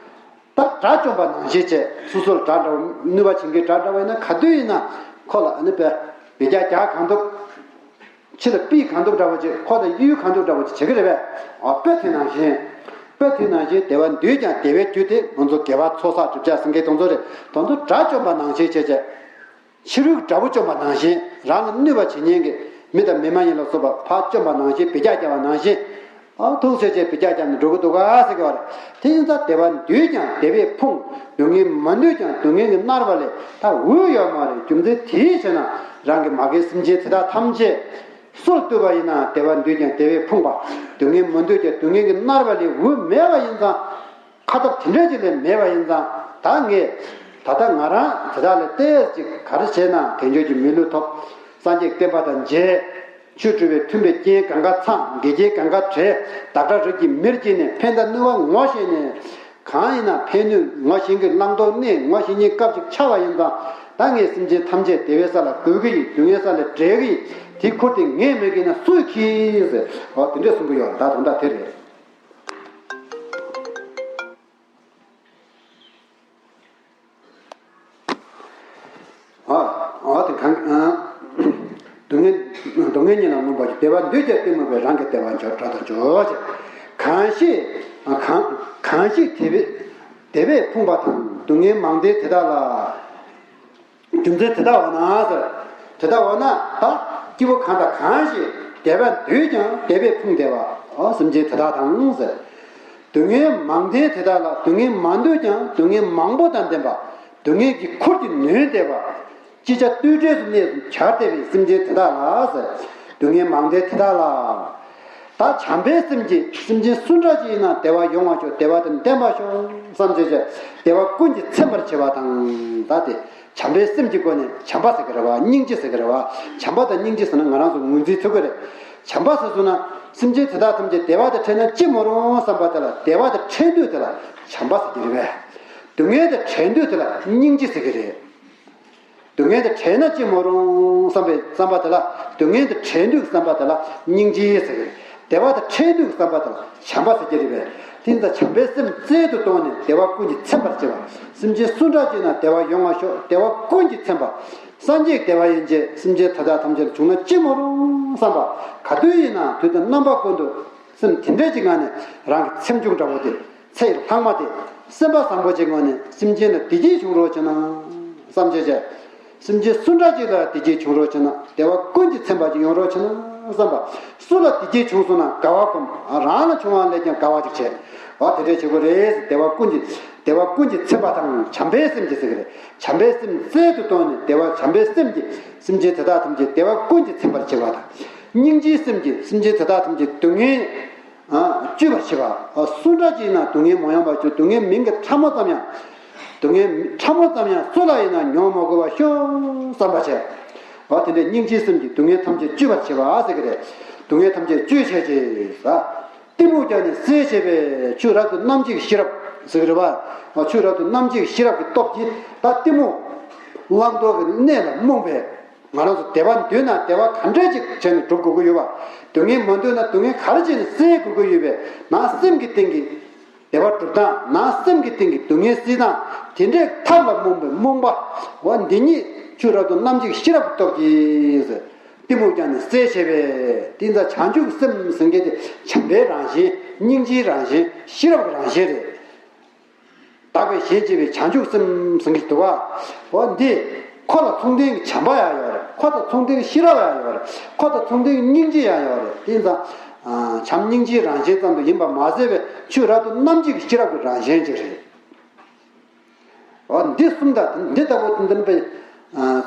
ད་དགྲ་བཅོམ་པ་ནང་བཞིན་བྱས། སོ་སོ་ལ་དགྲ་འདྲ་བོ་གནོད་པ་བྱེད་མཁན་དགྲ་འདྲ་བོ་ཡིན་ན་ག་དུས་ཡིན་ན་ཁོ་ལ་ཨ་ནི་དཔེ་བེད་སྤྱོད་རྒྱག་གང་ཐུབ། ཕྱི་ལ་པི་གང་ཐུབ་འདྲ་བོ་ཅིག་ཁོ་ལ་གཡུལ་གང་ཐུབ་འདྲ་བོ་ཅིག་བྱེད་ཀྱི་རེད་པས། ཨ་དཔེ་དེ་ནང་བཞིན། དཔེ་དེ་ནང་བཞིན་དད་པ་འདོད་ཀྱང་དད་པའི་རྒྱུ་དེ་ང་ཚོ་དགེ་བ་ཚོགས་བསགས་སྒྲིབ་སྦྱང་ཟེར་མཁན་དེ་ཚོ་རེད། དེ་ཚོ་དགྲ་བཅོམ་པ་ནང་བཞིན་བྱས་བྱས། ཕྱི་རོལ་གྱི་དགྲ་བོ་བཅོམ་པ་ནང་བཞིན་རང་ལ་གནོད་པ་བྱེད་མཁན་གྱི་མི་དང་མི་མ་ཡིན་ལ་སོགས་པ་ཕར་བཅོམ་པ་ནང་བཞིན་བེད་སྤྱོད་རྒྱག་པ་ནང་བཞིན། ཨ་ཐུགས་རྗེ་ཆེ་བེད་སྤྱོད་རྒྱག་ནས་འགྲོ་གི་འདུག་ག་ཟེར་གྱི་བ་རེད། དེ་ཡིན་ཙང་དད་པ་འདོད་ཀྱང་དད་པས་ཕོངས། སྡུག་བསྔལ་མ་འདོད་ཀྱང་སྡུག་བསྔལ་གྱིས་མནར་བ་ལས་ད་འོས་ཡོད་མ་རེད། རྒྱུ་མཚན་དེའི་ཕྱིར་ན་རང་གི་མ་རྒན་སེམས་ཅན་དེ་དག་ཐམས་ཅད་སྲོག་བཏུལ་བ་ཡིན་ན་དད་པ་འདོད་ཀྱང་དད་པས་ཕོངས་པ། སྡུག་བསྔལ་མ་འདོད་ཀྱང་སྡུག་བསྔལ་གྱིས་མནར་བ་ལས་འོས་མེད་པ་ཡིན་ཙང་། ཁ་ཐབས་དེ་འདྲ་ཅིག་ལས་མེད་པ་ཡིན་ཙང་ད་ངས་ད་ལྟ་ང་རང་དེ་དག་ལས་ཏོག་ཙམ་ག་རེ་བྱས་ན་དལ་འབྱོར་གྱི་མི་ལུས་ཐོབ། སངས་རྒྱས་བསྟན་པ་དང་མཇལ། ཆོས་སྒྲུབ་པའི་མཐུན་པའི་རྐྱེན་གང་ག་ཚང་། འགལ་རྐྱེན་གང་ག་བྲལ། བདག་སྒྲ་རིགས་ཀྱི་མིར་སྐྱེས་ནས་ཕན་དང་ནུས་པ་ངོ་ཤེས་ནས། གང་ཡིན་ན་ཕན་ནུས་ངོ་ཤེས་ཀྱི་བླང་དོར་གནས་ངོ་ཤེས་ཉིད་སྐབས་ཅིག་ཆགས་པ་ཡིན་ཙང་ད་ངས་སེམས་ཅན་ཐམས་ཅད་བདེ་བའི་ས་ལ་འགོད་ཀྱི་ཡིན། སྡུག་བསྔལ་ས་ལས་བསྒྲལ་གྱི་ཡིན། དེའི་ཁུར་དེ་ངས་མེད་ཀྱི་ན་སུས་འཁྱེར་ཟེར། འོ་དེ་འདྲས་གསུང་གི་ཡོད། ད་དོན་དག་དེ་རེད། ཨ་ཨ་དེ་གང་ཨ། སྡུག་བསྔལ་སྡུག་བསྔལ་ཉིད་ལ་རྨོངས་པ་ཅིག་དད་པ་འདོད་ཀྱང་གཏི་མུག་པས། རང་གི་དད་པ་འཇོག་དགྲ་དང་འཇོག་ཅེས། གང་ཞིག་ཨ་གང་གང་ཞིག་དད་པས་དད་པས་ཕོངས་པ་དང་སྡུག་བསྔལ་མང་ལྡན་དེ་དག་ལ། རྒྱུ་མཚན་དེ་ལྟ་བ་ན་ཟེར། དེ་ལྟ་བ་ན་ད་སྐྱེ་བོ་གང་དང་གང་ཞིག་དད་པ་འདོད་ཀྱང་དད་པས་ཕོངས་བསྡད་པ། ཨོ་སེམས་ཅན་དེ་དག་དང་ཟེར། སྡུག་བསྔལ་མང་ལྡན་དེ་དག་ལ། སྡུག་བསྔལ་མ་འདོད་ཀྱང་སྡུག་བསྔལ་མང་པོ་དང་ལྡན་པ། སྡུག་བསྔལ་གྱི་ཁུར་གྱིས་ནོན་བསྡད་པ། ཅི་བྱ་ལྟོས་བྲལ་དུ་གནས་སུ་གྱར་བསྡད་པའི་སེམས་ཅན་དེ་དག་ལ་ཟེར། སྡུག་བསྔལ་མང་ལྡན་དེ་དག་ལ། ད་བྱམས་པའི་སེམས་ཀྱིས་སེམས་ཅན་སུ་འདྲ་ཅིག་ཡིན་ན་བདེ་བ་ཡོང་བར་ཤོག་བདེ་བ་དང་ལྡན་པར་ཤོག་བསམ་བྱས་བྱས་བདེ་བ་ཀུན་གྱིས་ཚིམ་པར་བྱེད་པ་དང་། ད་དེ་བྱམས་པའི་སེམས་ཀྱི་སྒོ་ནས་བྱམས་པ་ཟེར་གི་རེད་བ། སྙིང་རྗེ་ཟེར་གི་རེད་བ། བྱམས་པ་དང་སྙིང་རྗེ་ཟེར་ན་ང་རང་ཚོ་ངོས་འཛིན་ཐུབ་ཀྱི་རེད། བྱམས་པ་ཟེར་སོང་ན་སེམས་ཅན་དེ་དག་ཐམས་ཅད་བདེ་བ་དང་འཕྲད་ན་ཅི་མ་རུང་བསམ་པ་དེ་ལ་བདེ་བ་དང་འཕྲད་འདོད་དེ་ལ་བྱམས་པ་ཟེར་གི་རེད་བས། སྡུག་བསྔལ་དང་བྲལ་འདོད་དེ་ལ་སྙིང་རྗེ་ཟེར་གི་རེད། སྡུག་བསྔལ་དང་བྲལ་ན་ཅི་མོ་རུང་བསམ་པའི་བསམ་པ་དེ་ལ། སྡུག་བསྔལ་དང་བྲལ་དུས་བསམ་པ་དེ་ལ་སྙིང་རྗེ་ཟེར་གི་རེད། བདེ་བ་དང་འཕྲད་དུས་བསམ་པ་དེ་ལ་བྱམས་པ་ཟེར་གྱི་རེད་པས། དེ་ཡིན་ཙང་བྱམས་པའི་སེམས་རྩལ་དུ་བཏོན་ནས་བདེ་བ་ཀུན་གྱིས་ཚིམ་པར་བྱེད་པ། སེམས་ཅན་སུ་འདྲ་ཅིག་ན་བདེ་བ་ཡོང་བ་ཤོག་བདེ་བ་ཀུན་གྱིས་ཚིམ་པ། སངས་རྒྱས་བདེ་བ་ཡན་ཆད་སེམས་ཅན་དེ་དག་ཐམས་ཅད་ལ་བྱུང་ན་ཅི་མོ་རུང་བསམ་པ། ག་དུས་ཡིན་ན་དུས་དང་རྣམ་པ་ཀུན་ཏུ་སེམས་དེ་འདྲས་ཀྱི་ངང་ནས། རང་གི་སེམས་བྱུང་འདྲ་བོ་དེ། ཚེ་ཡི་ལྷག་མ་དེ། སེམས་པ་བཟང་པོ་ཅིག་ངང་ནས་སེམས་ཅན་ལ་བདེ་སྐྱིད་བྱུང་རོགས་བྱས་ན་བསམ་བྱས་བྱས། སེམས་ཅན་སུ་འདྲ་ཅིག་ལ་བདེ་སྐྱིད་བྱུང་རོགས་བྱས་ན། བདེ་བ་ཀུན་གྱིས་ཚིམ་པ་ཅིག་ཡོང་རོགས་བྱས་ན་བསམ་པ། སུ་ལ་བདེ་སྐྱིད་བྱུང་སོང་ན་དགའ་བ་སྒོམ། རང་ལ་བྱུང་བ་ལས་ཀྱང་དགའ་བ་ཅིག་བྱས། འོ་དེ་འདྲས་བྱེད་དགོས་རེད། བདེ་བ་ཀུན་གྱིས། བདེ་བ་ཀུན་གྱིས་ཚིམ་པ་དང་བྱམས་པའི་སེམས་ཀྱིས་ཟེར་གི་རེད། བྱམས་པའི་སེམས་རྩལ་དུ་བཏོན་ནས་བདེ་བ་བྱམས་པའི་སེམས་ཀྱིས་སེམས་ཅན་དེ་དག་ཐམས་ཅད་བདེ་བ་ཀུན་གྱིས་ཚིམ་པར་བྱེད་པ་དང་། སྙིང་རྗེའི་སེམས་ཀྱིས་སེམས་ཅན་དེ་དག་ཐམས་ཅད་སྡུག་བསྔལ་ཨ་བཅོས་པར་བྱེད་པ། སུ་འདྲ་ཅིག་ཡིན་ན་སྡུག་བསྔལ་མ་ཡོང་བར་བཅོས། སྡུག་བསྔལ་མིང་གི་ཕྲ་མོ་ཙམ་ཡང་། སྡུག་བསྔལ་ཕྲ་མོ་ཙམ་ཡང་སུ་ལ་ཡིན་ན་མྱོང་མ་དགོས་པར་ཤོག་བསམ་པ་བྱས། འོ་དེ་འདྲའི་སྙིང་རྗེའི་སེམས་ཀྱིས་སྡུག་བསྔལ་ཐམས་ཅད་བཅོས་པར་བྱེད་པ་ཟེར་གི་རེད། སྡུག་བསྔལ་ཐམས་ཅད་བཅོས་བྱས་ཅེས་ཟེར། གཏི་མུག་ཀྱང་ནི་སེལ་བྱེད་པའི། ཆོས་རབ་ཏུ་རྣམ་འབྱེད་ཤེས་རབ་ཟེར་གི་རེད་པ། ཆོས་རབ་ཏུ་རྣམ་འབྱེད་ཤེས་རབ་ཀྱི་སྟོབས་ཀྱིས་ད་གཏི་མུག་བླང་དོར་གྱི་གནས་ལ་རྨོངས་པའི། ང་རང་ཚོ་བདེ་བ་འདོད་ན་བདེ་བ་ག་འདྲས་ཅིག་བྱས་ནས་སྒྲུབ་དགོས་ཀྱི་ཡོད་པ། སྡུག་བསྔལ་མ་འདོད་ན་སྡུག་བསྔལ་ག་རེ་བྱས་ནས་སེལ་དགོས་ཀྱི་ཡོད་པའི་ནང་སེམས་ཀྱི་སྟེང་གི་བདེ་བ་སྒྲུབ་སྟངས། ནང་སེམས་ཀྱི་སྟེང་གི་སྡུག་བསྔལ་སེལ་སྟངས། དེ་འདྲའི་ཐབས་ལ་རྨོངས་པའི་རྨོངས་པ། འོ་འདི་ཉིད་ཆོས་རབ་ཏུ་རྣམ་འབྱེད་ཤེས་རབ་ཀྱི་སྟོབས་ཀྱིས། གཏི་མུག་ཀྱང་ནི་སེལ་བྱེད་པའི། དེ་ཡིན་ཙང་བྱང་ཆུབ་སེམས་ཟེར་མཁན་དེ་བྱམས་པའི་རང་བཞིན། སྙིང་རྗེའི་རང་བཞིན། ཤེས་རབ་ཀྱི་རང་བཞིན་རེད། དག་པའི་ཞེན་བྱེད་པའི་བྱང་ཆུབ་སེམས་ཟེར་མཁན་ཞིག་འདུག་ག་འོ་འདི་ཁོ་ལ་མཚུངས་ལྡན་གྱི་བྱམས་པ་ཡང་ཡོད་རེད། ཁོ་དང་མཚུངས་ལྡན་གྱི་ཤེས་རབ་ཡང་ཡོད་རེད། ཁོ་དང་མཚུངས་ལྡན་གྱི་སྙིང་རྗེ་ཡང་ཡོད་རེད། དེ་ཡིན་ཙང་། ཨ། བྱམས་སྙིང་རྗེའི་རང་བཞིན་ཙམ་དུ་ཡིན་པ་མ་ཟད་པའི་ཆོས་རབ་ཏུ་རྣམ་འབྱེད་ཀྱི་ཤེས་རབ་ཀྱི་རང་བཞིན་ཅིག་རེད། འོ་འདི་གསུམ་དང་འདི་ལྟ་བུ་འདི་འདྲ་པའི། ཨ།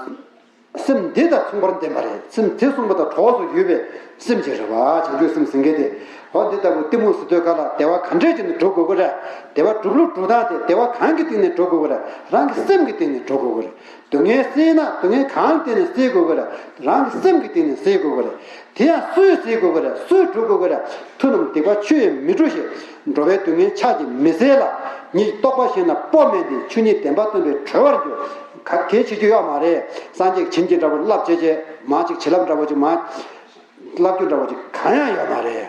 སེམས་འདི་དང་མཚུངས་པར་ལྡན་པ་རེད། སེམས་དེ་གསུངས་པ་དང་གྲོགས་སུ་ཡོད་པའི་སེམས་ཅིག་རེད་པ། བྱང་ཆུབ་སེམས་ཟེར་མཁན་དེ། འོ་འདི་ལྟ་བུ་གཏི་མུག་ཟེར་དུས་སྐབས་ལ་བདེ་བ་ག་འདྲས་ཅིག་ནས་སྒྲུབ་དགོས་ཀྱི་རེད། བདེ་བ་སྒྲུབ་ལུགས་སྒྲུབ་སྟངས་དེ་བདེ་བ་གང་གི་སྟེང་ནས་སྒྲུབ་དགོས་ཀྱི་རེད། རང་གི་སེམས་ཀྱི་སྟེང་ནས་སྒྲུབ་དགོས་ཀྱི་རེད། སྡུག་བསྔལ་སེལ་ན་སྡུག་བསྔལ་གང་གི་སྟེང་ནས་སེལ་དགོས་ཀྱི་རེད། རང་གི་སེམས་ཀྱི་སྟེང་ནས་སེལ་དགོས་ཀྱི་རེད། དེ་ཡང་སུས་སེལ་དགོས་ཀྱི་རེད། སུས་སྒྲུབ་དགོས་ཀྱི་རེད། མཐུ་རྣམས་སྡིག་པ་ཆུ་ཡིས་མི་འཁྲུ་ཞིང་། འགྲོ་བའི་སྡུག་བསྔལ་ཕྱག་གིས་མི་སེལ་ལ། ཉིད་རྟོགས་པ་བཞིན་ལ་སྤོབས་མིན་ཏེ། ཆོས་ཉིད་བདེན་པ་སྟོན་པའི་གྲོལ་བར་འགྱུར། ག་གལ་ཆེ་རྒྱུ་ཡོད་མ་རེད། སངས་རྒྱས་ཀྱིས་བྱིན་གྱིས་འདྲ་བོ་བརླབས་བྱས་བྱས་མ་ཅིག་བྱིན་རླབས་འདྲ་བོ་ཅིག་མ་བརླབས་རྒྱུ་འདྲ་བོ་ཅིག་གང་ཡང་ཡོད་མ་རེད།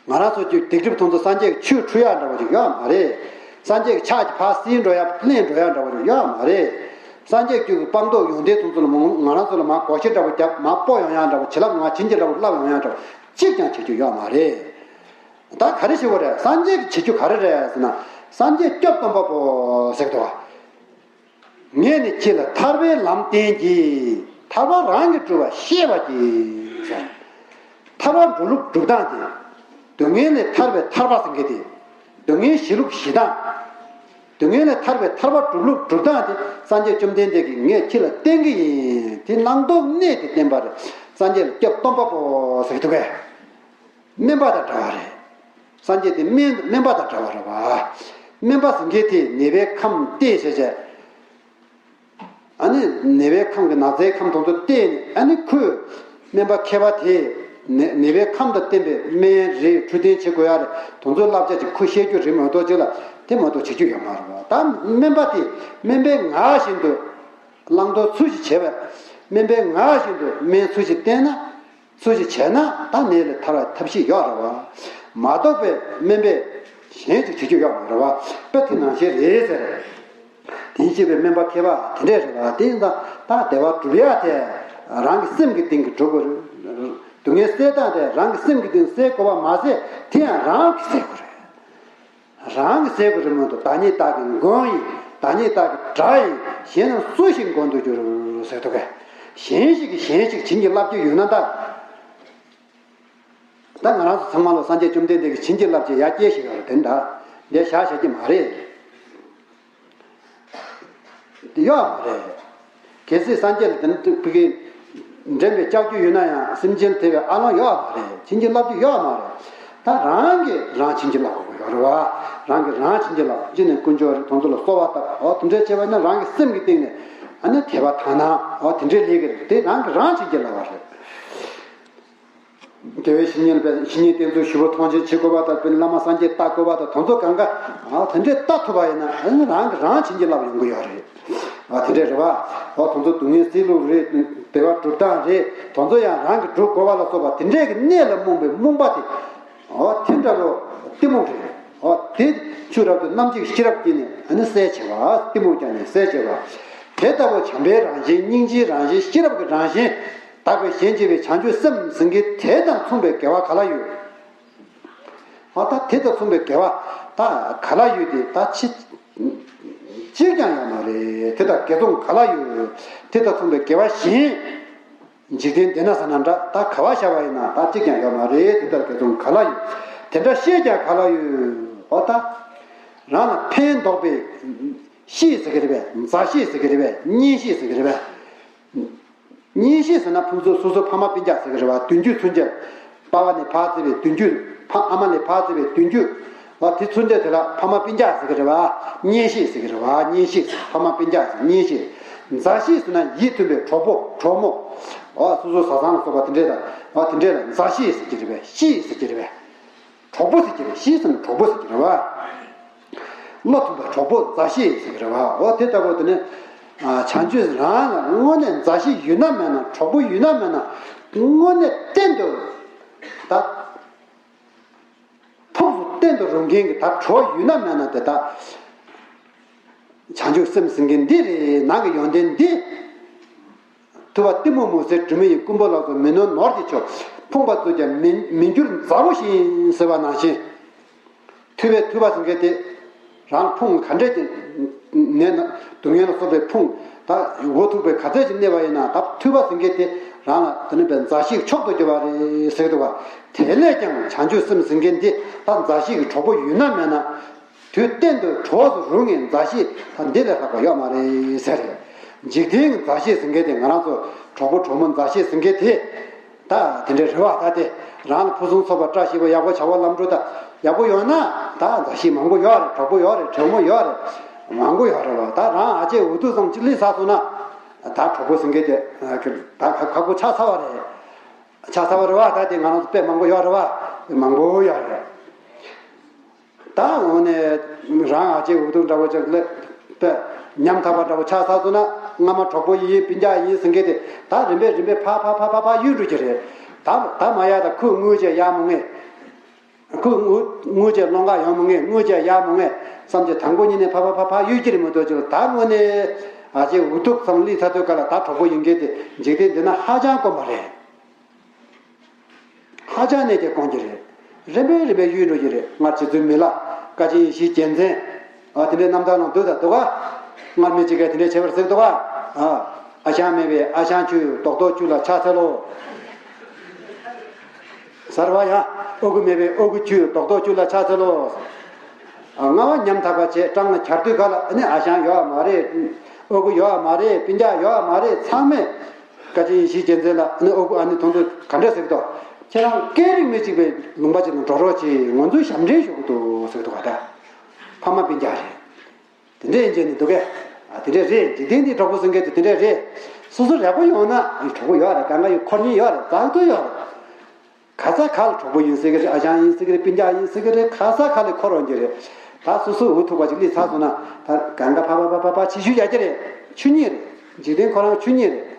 ང་རང་ཚོ་ཅིག་སྡིག་སྒྲིབ་དེ་ཚོ་སངས་རྒྱས་ཀྱིས་ཆུས་འཁྲུ་ཡག་འདྲ་བོ་ཅིག་ཡོད་མ་རེད། སངས་རྒྱས་ཀྱི་ཕྱག་གིས་ཕར་བསིལ་འགྲོ་ཡག་བརླན་འགྲོ་ཡག་འདྲ་བོ་ཅིག་ཡོད་མ་རེད། སངས་རྒྱས་ཀྱི་སྤངས་རྟོགས་ཡོན་ཏན་དེ་ཚོ་ལ་མ་ང་རང་ཚོ་ལ་མར་བགོ་བཤའ་འདྲ་བོ་བརྒྱབ། མར་སྤོ་ཡོང་ཡག་འདྲ་བོ། བྱིན་རླབས་མར་བྱིན་གྱིས་འདྲ་བོ་བརླབས་ཡོང་ཡག་འདྲ་བོ་གཅིག་ཀྱང་བྱེད་རྒྱུ་ཡོད་མ་རེད། ད་ག་རེ་བྱེད་དགོས་རེད། སངས་རྒྱས་ཀྱིས་བྱེད་རྒྱུ་ག་རེ་རེད་ཟེར་ན། སངས་རྒྱས་སྐྱབས་སྟོན་པ་པོ་ཟེར་གི་འདུག་བ། ངས་ནི་ཁྱེད་ལ་ཐར་པའི་ལམ་བསྟན་གྱིས། ཐར་པ་རང་གིས་སྒྲུབ་པ་ཤེས་པར་གྱིས། ཐར་པ་སྒྲུབ་ལུགས་སྒྲུབ་སྟངས་དེ། སྡུག་བསྔལ་ལས་ཐར་པའི་ཐར་པ་ཟེར་མཁན་དེ། སྡུག་བསྔལ་ཞི་ལུགས་ཞི་སྟངས། སྡུག་བསྔལ་ལས་ཐར་པའི་ཐར་པ་སྒྲུབ་ལུགས་སྒྲུབ་སྟངས་དེ་སངས་རྒྱས་བཅོམ་ལྡན་འདས་ཀྱིས་ངས་ཁྱེད་ལ་བསྟན་གྱི་ཡིན། དེ་བླང་དོར་གནས་དེ་བསྟན་པ་རེད། སངས་རྒྱས་ལ་སྐྱབས་སྟོན་པ་པོ་ཟེར་གྱི་འདུག་གས། སྨན་པ་དང་འདྲ་བ་རེད། སངས་རྒྱས་དེ་སྨན་སྨན་པ་དང་འདྲ་བ་རེད་བ། སྨན་པ་ཟེར་མཁན་དེས་ནད་པའི་ཁམས་བལྟས་བྱས་བྱས། ཨ་ནི་ནད་པའི་ཁམས་ཀྱི་ན་ཚའི་ཁམས་དེ་ཚོ་བལྟས་ནས། ཨ་ནི་ཁོས་སྨན་པ་མཁས་པ་དེས་ནད་ནད་པའི་ཁམས་དང་བསྟུན་པའི་སྨན་རེད། འཕྲོད་བསྟེན་བྱེད་དགོས་ཡག་རེད། དེ་ཚོའི་བསླབ་བྱ་ཅིག་ཁོས་བཤད་རྒྱུ་རེད་མ་གཏོགས་ཅིག་ལ་དེ་མ་གཏོགས་བྱེད་རྒྱུ་ཡོད་མ་རེད་བ། ད་སྨན་པ་དེས་སྨན་པའི་ངག་བཞིན་དུ་བླང་དོར་ཚུལ་བཞིན་བྱས་པ། སྨན་པའི་ངག་བཞིན་དུ་སྨན་ཚུལ་བཞིན་བསྟེན་ན། ཚུལ་བཞིན་བྱས་ན་ད་ནད་ལས་ཐར་བའི་ཐབས་ཤེས་ཡོད་རེད་བ། མ་གཏོགས་པའི་སྨན་པས་གཞན་ཅིག་བྱེད་རྒྱུ་ཡོད་མ་རེད་བ། དཔེ་དེ་ནང་བཞིན་རེད་ཟེར། དེ་བྱས་པའི་སྨན་པ་མཁས་པ་དེ་འདྲས་རེད་བ། དེ་ཡིན་ཙང་ད་བདེ་བ་སྒྲུབ་ཡག་དེ་རང་གི་སེམས་ཀྱི་སྟེང་གི་སྒྲུབ་དགོས་རེད། སྡུག་བསྔལ་སེལ་སྟངས་དེ་རང་གི་སེམས་ཀྱི་སྟེང་སེལ་དགོས་པ་མ་ཟད། དེ་ཡང་རང་གིས་སེལ་དགོས་རེད། རང་གིས་ཟེར་དགོས་རེད་མ་གཏོགས། བདག་ཉིད་བདག་གི་མགོན་ཡིན། བདག་ཉིད་བདག་གི་དགྲ་ཡིན། གཞན་རྣམས་སུ་ཞིག་མགོན་དུ་འགྱུར་ཟེར་འདུག་གས། གཞན་ཞིག་གིས་གཞན་ཞིག་བྱིན་གྱིས་བརླབས་ཀྱི་ཡོད་ན་ད། ད་ང་རང་ཚོ་ཚང་མ་ལ་སངས་རྒྱས་བཅོམ་ལྡན་འདས་ཀྱིས་བྱིན་གྱིས་བརླབས་ཀྱི་ཡར་སྐྱེལ་ཞིག་ཡོད་རེད་དེ། ད་འདི་བཞག་བཞག་གི་མ་རེད། དེ་ཡོད་མ་རེད། གལ་སྲིད་སངས་རྒྱས་ལ་དེ་འདྲ་ཕ་གི་འདྲེན་པའི་ལྕགས་ཀྱུ་ཡོད་ན་ཡང་སེམས་ཅན་ཐེ་བའི་ཨ་ལོང་ཡོད་མ་རེད། བྱིན་གྱིས་བརླབ་རྒྱུ་ཡོད་མ་རེད། ད་རང་གིས་རང་བྱིན་གྱིས་བརླབ་དགོས་ཡོད་རེད་བ། རང་གིས་རང་བྱིན་གྱིས་བརླབ། སྤྱིར་ནས་དཀོན་མཆོག་རེད། དེ་ཚོ་ལ་གསོལ་བ་བཏབ། འོ་དེ་འདྲ་བྱས་པ་ན་རང་གི་སེམས་ཀྱི་སྟེང་ནས་ཨ་ནི་དད་པ་དག་སྣང་། འོ་དེ་འདྲའི་ལས་ཀྱི་རེད། དེ་རང་གིས་རང་བྱིན་གྱིས་བརླབ་པ་རེད། དགེ་བའི་བཤེས་གཉེན་པས་བཤེས་གཉེན་བསྟེན་ཚུལ་ཞུ་བ་མཐོང་ཆེན་བྱེད་དགོས་པ་དང་། དཔེར་ན་བླ་མ་སངས་རྒྱས་བལྟ་དགོས་པ་དང་། དེ་ཚོ་གང་ག་ཨ་དེ་འདྲས་བལྟ་ཐུབ་པ་ཡིན་ན་ཨ་ནི་རང་གིས་རང་བྱིན་གྱིས་བརླབས་ཡོང་གི་ཡོད་རེད། ཨ་དེ་འདྲས་རེད་བ། ཨོ་དེ་ཚོ་སྡུག་བསྔལ་སེལ་ལུགས་རེད། བདེ་བ་སྒྲུབ་སྟངས་རེད། དེ་ཚོ་ཡང་རང་གིས་སྒྲུབ་དགོས་པ་ལ་སོགས་པ་དེ་འདྲས་ཀྱི་གནད་ལ་རྨོངས་པའི་རྨོངས་པ་དེ། ཨོ་དེ་འདྲ་བོ་གཏི་མུག་རེད། ཨོ་དེ་ཆུ་རབ་ཏུ་རྣམ་འབྱེད་ཤེས་རབ་ཀྱིས་ནི་ཨ་ནི་སེལ་བྱེད་པ། གཏི་མུག་ཀྱང་ནི་སེལ་བྱེད་པ། དེ་ལྟ་བུ་བྱམས་པའི་རང་བཞིན་སྙིང་རྗེའི་རང་བཞིན་ཤེས་རབ་ཀྱི་རང་བཞིན་དག་པའི་གཞན་གཅེས་པའི་བྱང་ཆུབ་སེམས་ཟེར་མཁན་དེ་དང་མཚུངས་པའི་དགེ་བ་ག་ལ་ཡོད། ཨ་ད་དེ་དང་མཚུངས་པའི་དགེ་བ་ད་ག་ལ་ཡོད་དེ་ད་ཅི་གཅིག་ཀྱང་ཡོད་མ་རེད། དེ་ལྟར་དགེ་མཚུངས་ག་ལ་ཡོད། དེ་དང་མཚུངས་པའི་དགེ་བ་གཞན། འཇིག་རྟེན་འདི་ན་ས་ན་འདྲ་ད་ག་བ་བྱ་བ་ཡིན་ན་ད་གཅིག་ཀྱང་ཡོད་མ་རེད། དེ་ལྟར་དགེ་མཚུངས་ག་ལ་ཡོད། དེ་འདྲ་བཤད་ཀྱང་ག་ལ་ཡོད། ཨོ་ད་རང་ལ་ཕན་འདོགས་པའི་ཤེས་ཟེར་གི་རེད་པས། མཛའ་བཤེས་ཟེར་གི་རེད་པས། གཉེན་བཤེས་ཟེར་གི་རེད་པས། གཉེན་བཤེས་ཟེར་ན་ཕུན་ཚོགས་སོ་སོ་ཕ་མ་སྤུན་ཀྱག་ཟེར་གི་རེད་བ། གདུང་རྒྱུད་ཚུན་ཆད། པ་ཕ་ནས་ཕར་བརྩིས་པའི་གདུང་རྒྱུད། ཕ་ཨ་མ་ནས་ཕར་བརྩིས་པའི་གདུང་རྒྱུད། བ་དེ་ཚུན་ཆད་དེ་ལ་ཕ་མ་སྤུན་ཀྱག་ཟེར་གི་རེད་བ། གཉེན་བཤེས་ཟེར་གི་རེད་བ། གཉེན་བཤེས་ཟེར་ཕ་མ་སྤུན་ཀྱག་ཟེར་གཉེན་བཤེས། མཛའ་བཤེས་ཟེར་ན་ཡིད་མཐུན་པའི་གྲོགས་པོ་གྲོགས་མོ། བ་སོ་སོ་བཟའ་ཚང་ལ་སོགས་པ་དེ་འདྲས་དང་བ་དེ་འདྲས་ལ་མཛའ་བཤེས་ཟེར་གི་རེད་བས། བཤེས་ཟེར་གི་རེད་བས། གྲོགས་པོ་ཟེར་གྱི་རེད། བཤེས་ཟེར་ན་གྲོགས་པོ་ཟེར་གྱི་རེད་བ། བློ་མཐུན་པ་གྲོགས་པོ་མཛའ་བཤེས་ཟེར་གྱི་རེད་བ། འོ་དེ་ལྟ་བུ་དེ་ནི། ཨ་བྱང་ཆུབ་རང་ལ་དངོས་གནས་མཛའ་བཤེས་ཡོད་ན་མེད་ན་གྲོགས་པོ་ཡོད་ན་མེད་ན་དངོས་གནས་གཏན་དུ་ད་ཕུགས་སུ་གཏན་དུ་རུང་མཁན་གྱི་ད་གྲོགས་ཡོད་ན་མེད་ན་དེ་ད་བྱང་ཆུབ་སེམས་ཟེར་མཁན་འདི་རེད། ནང་གི་ཡོན་ཏན་འདི། ཐུབ་པ་གཏི་མུག་མུན་སེལ་སྒྲོན་མེ་ཡིས། རྐུན་པོ་ལ་སོགས་མི་ནོར་ནོར་གྱིས་ཆོག་ཕོངས་པ་ཚུལ་ཀྱང་མི་མི་འགྱུར་མཛའ་བོ་བཞིན་ཟེར་བ་ནང་བཞིན། ཐུབ་པའི་ཐུབ་པ་ཟེར་མཁན་དེ་རང་ཕོངས་ག་འདྲས་ཀྱི་ནད་ན་སྡུག་བསྔལ་ལ་སོགས་པའི་ཕོངས་ད་འོ་ཐུག་པའི་ག་ཚད་ཀྱི་གནས་པ་ཡིན་ན་ད་ཐུབ་པ་ཟེར་མཁན་དེ་རང་ལ་དེ་ནི་པའི་མཛའ་བཤེས་མཆོག་ཏུ་གྱུར་པ་རེད་ཟེར་གི་འདུག་བ། དེ་ལས་ཀྱང་བྱང་ཆུབ་སེམས་ཟེར་མཁན་དེ་ད་མཛའ་བཤེས་ཀྱི་གྲོགས་པོ་ཡོད་ན་མེད་ན། དུས་གཏན་དུ་གྲོགས་སུ་རུང་ངེས་མཛའ་བཤེས་ད་འདི་ལས་ལྷག་པ་ཡོད་མ་རེད་ཟེར། འཇིག་རྟེན་གྱི་མཛའ་བཤེས་ཟེར་མཁན་དེ་ང་རང་ཚོ་གྲོགས་པོ་གྲོགས་མོ་མཛའ་བཤེས་ཟེར་མཁན་དེ་ད་དེ་འདྲའི་རེད་བ། ད་དེ་རང་ལ་ཕུན་སུམ་ཚོགས་པ་བཀྲ་ཤིས་པ་ཡག་པོ་བྱ་བ་ལམ་འགྲོ་ད་ཡག་པོ་ཡོང་ན་ད་མཛའ་བཤེས་མང་པོ་ཡོད་རེད། གྲོགས་པོ་ཡོད་རེད། གྲོགས་མོ་ཡོད་རེད། མང་པོ་ཡོད་རེད་བ། ད་རང་ཨ་ཅེ་འུ་ཐུག་ཙམ་གཅིག་སླེབས་ཚར་སོང་ན་ད་གྲོགས་པོ་ཟེར་མཁན་དེ་ད་ཁག་པོ་ཆགས་ཚར་བ་རེད། ཆགས་ཚར་བ་རེད་བ། ད་དེ་ང་རང་ཚོ་དཔེ་མང་པོ་ཡོད་རེད་བ། དཔེ་མང་པོ་ཡོད་རེད། ད་འོ་ནས་རང་ཨ་ཅེ་འུ་ཐུག་འདྲ་བོ་ཅིག་ལ་དཔེ་ཉམ་ཐག་པ་འདྲ་བོ་ཆགས་ཚར་སོང་ན་སྔ་མ་གྲོགས་པོ་ཡིན་སྤུན་ཀྱག་ཡིན་ཟེར་མཁན་དེ་ད་རིམ་པས་རིམ་པས་ཕར་ཕར་ཕར་ཕར་ཕར་གཡུག་འགྲོ་གི་རེད། ད་ད་མ་ཡ་ད་ཁོས་དངུལ་ཅིག་གཡར་མ་ངེས། ཁོས་དངུལ་དངུལ་ཅིག་སློང་ག་ཡོང་མ་ངེས། དངུལ་ཅིག་གཡར་མ་ངེས་བསམ་གྱི་དང་པོ་ཉིད་ནས་ཕར་ཕར་ཕར་ཕར་གཡུག་གི་རེད་མ་གཏོགས་ཅིག་ལ་ད་དངོས་གནས་ཨ་ཅེ་འུ་ཐུག་ཙམ་སླེབས་ཚར་དུས་ག་ལ་ད་གྲོགས་པོ་ཡིན་མཁན་དེ་འཇིག་རྟེན་འདི་ན་ཧ་ཅང་དཀོན་པ་རེད། ཧ་ཅང་གནད་ཀྱིས་དཀོན་གྱི་རེད། རིམ་པས་རིམ་པས་གཡུག་འགྲོ་གི་རེད། སྔར་རྗེ་བཙུན་མི་ལ་བཀའ་ཆེན་ཡེ་ཤེས་རྒྱལ་མཚན། ཨ་དེ་འདྲའི་རྣམ་ཐར་ནང་འདུག་ད་འདུག་ག་སྔར་མི་གཅིག་གིས་དེ་འདྲའི་བྱས་པར་ཟེར་འདུག་ག་ཨ་ཨ་ཞང་མེད་པའི་ཨ་ཞང་ཁྱོད་རྡོག་རྡོག་ཁྱུ་ལ་ཕྱག་འཚལ་ལོ། ཟེར་བ་ཡང་ཨ་ཁུ་མེད་པའི་ཨ་ཁུ་ཁྱོད་རྡོག་རྡོག་ཁྱུ་ལ་ཕྱག་འཚལ་ལོ། ཨ་རྔ་བ་ཉམ་ཐག་པ་བྱས་སྤྲང་ལ་གྱར་དུས་ག་ལ་ཨ་ནི་ཨ་ཞང་ཡོད་མ་རེད། ཨ་ཁུ་ཡོད་མ་རེད། སྤུན་ཀྱག་ཡོད་མ་རེད། ཚང་མས། བཀའ་ཆེན་ཡེ་ཤེས་རྒྱལ་མཚན་ལ་ཨ་ནི་ཨོ་ཁུ་ཨ་ནི་དོན་དུ་ག་འདྲ་ཟེར་གི་འདུག་ཁྱེད་རང་སྐད་རིགས་མི་གཅིག་པའི་ལུང་པ་ཅིག་ནང་འགྲོ་རོགས་གྱིས། ང་ཚོས་ཞབས་འདྲེན་ཞུ་གི་འདུག་ཟེར་གི་འདུག་ག་ད་ཕ་མ་སྤུན་ཀྱག་རེད། དེ་འདྲ་ཡིན་ཅེས་ནི་འདུག་གས། ཨ་དེ་འདྲ་རེད། འཇིག་རྟེན་འདིའི་གྲོགས་པོ་ཟེར་མཁན་དེ་དེ་འདྲ་རེད། སོ་སོ་ཡག་པོ་ཡོང་ན་གྲོགས་པོ་ཡོད་རེད། གང་ག་ཡོད། འཁོར་མཁན་ཡོད་རེད། རྩ་དོན་ཡོད་རེད། ག་ས་ག་ལ་གྲོགས་པོ་ཡིན་ཟེར་གི་རེད། ཨ་ཞང་ཡིན་ཟེར་གི་རེད། སྤུན་ཀྱག་ཡིན་ཟེར་གི་རེད། ག་ས་ག་ལ་འཁོར་འོང་གི་རེད། ད་སོ་སོ་འུ་ཐུག་པ་ཅིག་སླེབས་ཚར་སོང་ན་ད་གང་ག་ཕ་ཕ་ཕ་ཕ་ཕ་ཕྱི་བཤོལ་རྒྱག་གི་རེད། ཆོས་ཉིད་རེད། འཇིག་རྟེན་ཁོ་རང་ཆོས་ཉིད་རེད།